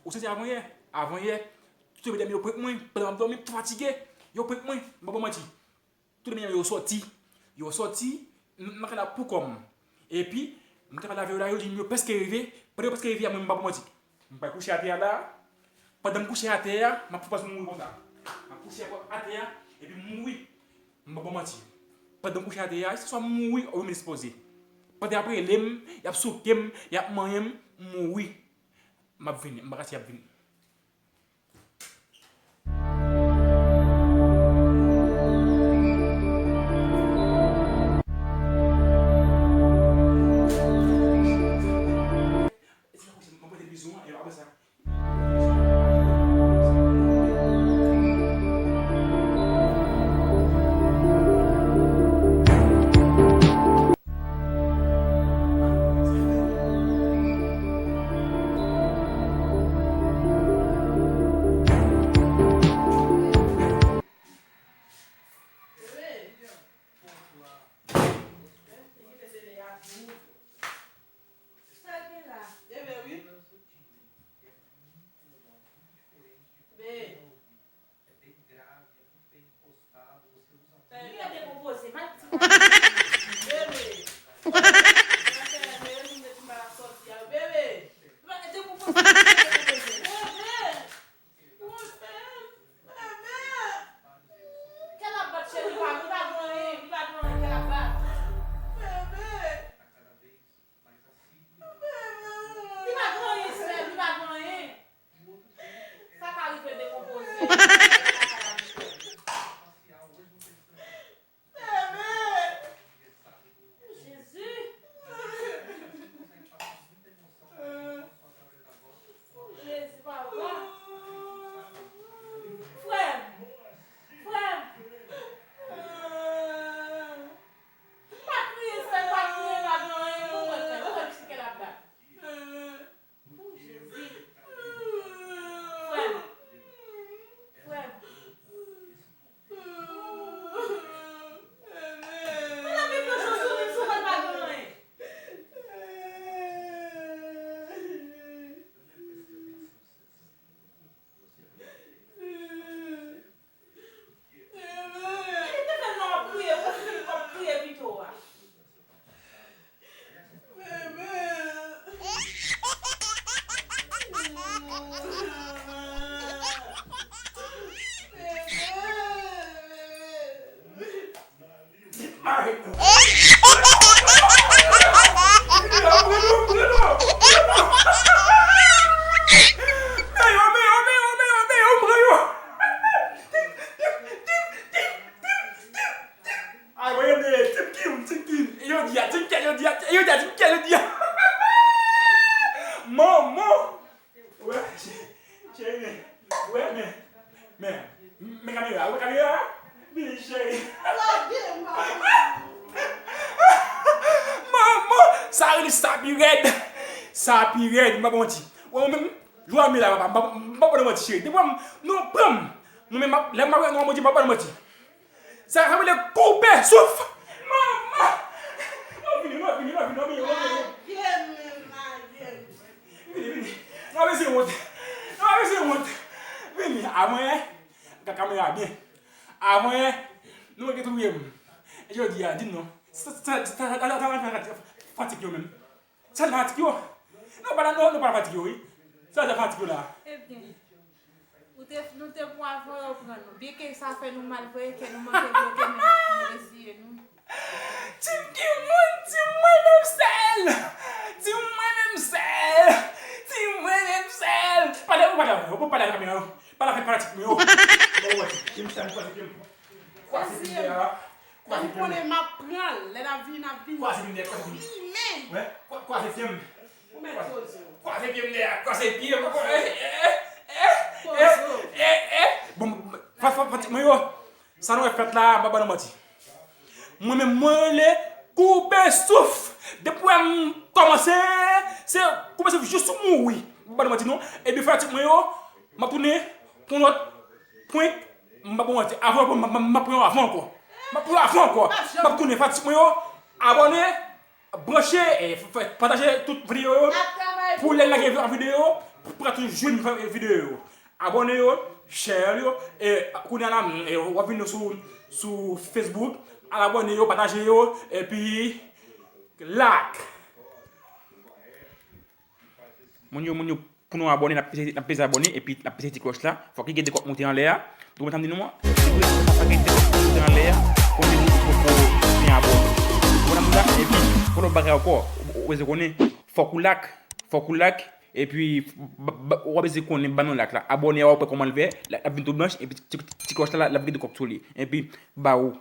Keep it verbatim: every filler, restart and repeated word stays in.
Ou santi avanyè? Avanyè, tout medam yo prank mwen, pandan m ap dòmi, m fatige, yo prank mwen, m pa ba w manti. Tout medam yo sòti, yo sòti, m, m nan kay la pou kò m. Epi, m t ap pale avè yo la, yo di m yo prèske rive, pandan yo prèske rive a, mwen, m pa ba w manti. M pral kouche atè a la, pandan m kouche atè a, m ap fè pòz mouri konsa. M ap kouche atè a, epi m mouri. M pa ba w manti. Pandan m kouche atè a, se swa m mouri oubyen m endispoze. Pandan y ap rele m, y ap souke m, y ap manyen m, m mouri. M ap vini, m pa ka si y ap vini. Sa gen la? Bebe, wi. Be. Li dekonpoze, mal ti. Bebe. Bebe. Dekonpoze, mal dekonpoze. Bebe. Bebe. Bebe. Kè l ap bat, cheri, pa, li pa gen anyen, li pa gen anyen, kè l ap bat. Bebe. Li pa gen anyen, sè, li pa gen anyen. Sa ka rive dekonpoze. Jezi. Jezi, papa. Frè m. Frè m. M pa kriye, sè, m pa kriye, m pa gen anyen, mwen, mwen, mwen, mwen, pitit kè l ap bat. O Jezi. Frè m. Frè m. Mwen lave pye sou li, sou mwen pa gen anyen. Epi te fè non w ap kriye, ou fin w ap kriye pito a. Ay, mwen, Team Kim, Team Kim. Yo di a, Team Kim, yo di a, yo di a, Team Kim, yo di a. Manman. Wè, cheri, men, wè, men, men, men kamera, wè kamera, vini, cheri. Manman, sa rele sa pi rèd. Sa pi rèd, m pa ba w manti. Wè, ou menm, jwa m ye la, papa, m pa, m pa ba w manti, cheri. Depi w, nou pran m. Mwen menm, m ap, lè m ap wè nou, mwen di, m pa ba w manti. Sa, sa vle koupe souf. Manman! Nou vini, nou vini, nou vini, nou vini, nou vini. Lage m, lage m. Vini, vini. Nou pa bezwen wont. Nou pa bezwen wont. Vini, avan yè, gad kamera byen. Avan yè, nou gen touye m. E jodi a, di m non. Sa, sa, sa, sa, sa, sa, sa, sa, fatik yo menm. Sa l fatig yo? Non, pa la, non, non, pa la fatig yo, wi. Sa l fatig yo la. Ebyen, ou te, nou te pou avan yo pran nou. Byenke sa fè nou mal vre, kè nou manke bloke, men nou reziye nou. Tim ki moun, tim mwen menm sèl! Tim mwen menm sèl! Tim mwen menm sèl! Pale, ou pale avè yo, ou pale avè kamera yo. Pale avè fanatik mwen yo. Bon, wè, Tim, Tim, Tim, Tim. Kwaze pye a. Kwaze pye m. Ou konnen m ap pran l. Lè n ap vini, n ap vini. Kwaze pye m dèyè, kwaze pye m. Limen. Wè, kwa-, kwaze pye m. Ou mèt koze w. Kwaze pye m dèyè, kwaze pye m. Eh, eh, eh, eh, eh, eh. Bon, fa-, fa-, fanatik mwen yo. Sa nou wè fèt la, m pa ba nou manti. Mwen menm, mwen rele koupe souf. Depi w wè m kòmanse, se koupe souf jis ou mouri. M pa ba nou manti non. Epi fanatik mwen yo, m ap tounen pou yon lòt prank. M pa ba w manti. Avan, m, m, m ap pran yon avan ankò. M ap pran yon avan ankò. M ap tounen fanatik mwen yo. Abòne, branche, e, f-, f-, pataje tout videyo yo. Pou lè n lage yon videyo, pou ka toujou jwenn videyo yo. Abòne yo, share yo, e kounye a la, e w ap vin sou, sou Facebook, al abòne yo, pataje yo, epi like. Moun yo, moun yo, pou nou abòne, n ap peze, n ap peze abòne, epi n ap peze ti klòch la. Fòk li gen de kòk moute anlè a. Ou konprann sa m di nou an? Depi sa gen de kòk moute anlè a, konnen ou poko fin abòne. Ou konprann sa m di la? Epi, pou lòt bagay ankò, ou, ou bezwen konnen, fòk ou like, fòk ou like, epi, ba, ba, w ap bezwen konnen, ban nou like la. Abòne a, w ap wè kòman l vè, la, l ap vin tou blanch, epi ti, ti klòch la, l ap gen de kòk sou li. Epi, ba ou.